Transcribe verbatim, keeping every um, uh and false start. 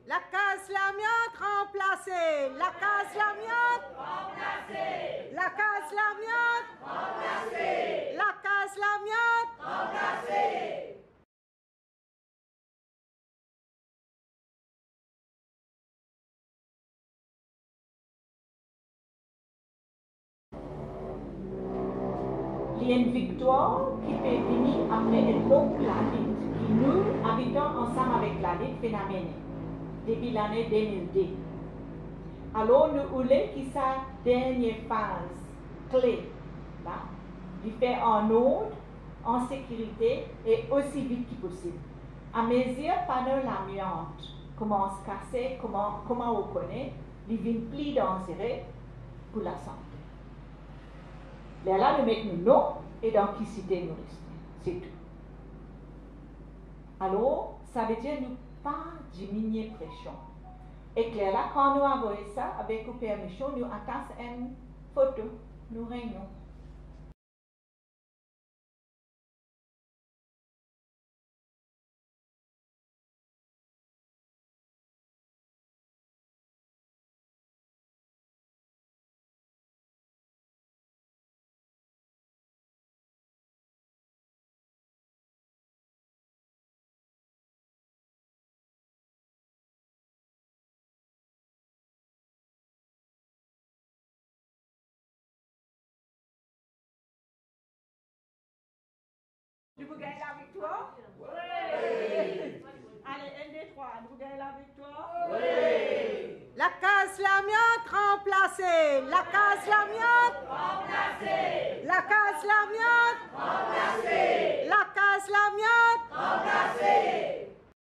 Lakaz lamiant ranplase! Lakaz lamiant ranplase! Lakaz lamiant ranplase! Lakaz lamiant ranplase! Li enn viktwar ki pe vini apre enn long lalit ki nou, abitan Ansam Avek Lalit, finn mene depi lane de mil de. Alor, nou oule ki sa dernie faz kle la, li fer an ord, an sekirite e osi vit ki posib. Amezir pano lamiant koumans kase, kouma, kouma ou kone, li vinn pli danzere pou lasante. Lerla nou met nou nom e dan ki site nou reste, se tou. Alor, savedir nou pa diminie presion. Ek lerla, kan nou avoy sa, avek ou permision, nou atas enn foto nou reynion. Nou pou gagn laviktwar? Wi! Ale, enn, de, trwa, nou pou gagn laviktwar? Wi! Lakaz lamiant ranplase! Lakaz lamiant ranplase! Lakaz lamiant ranplase! Lakaz lamiant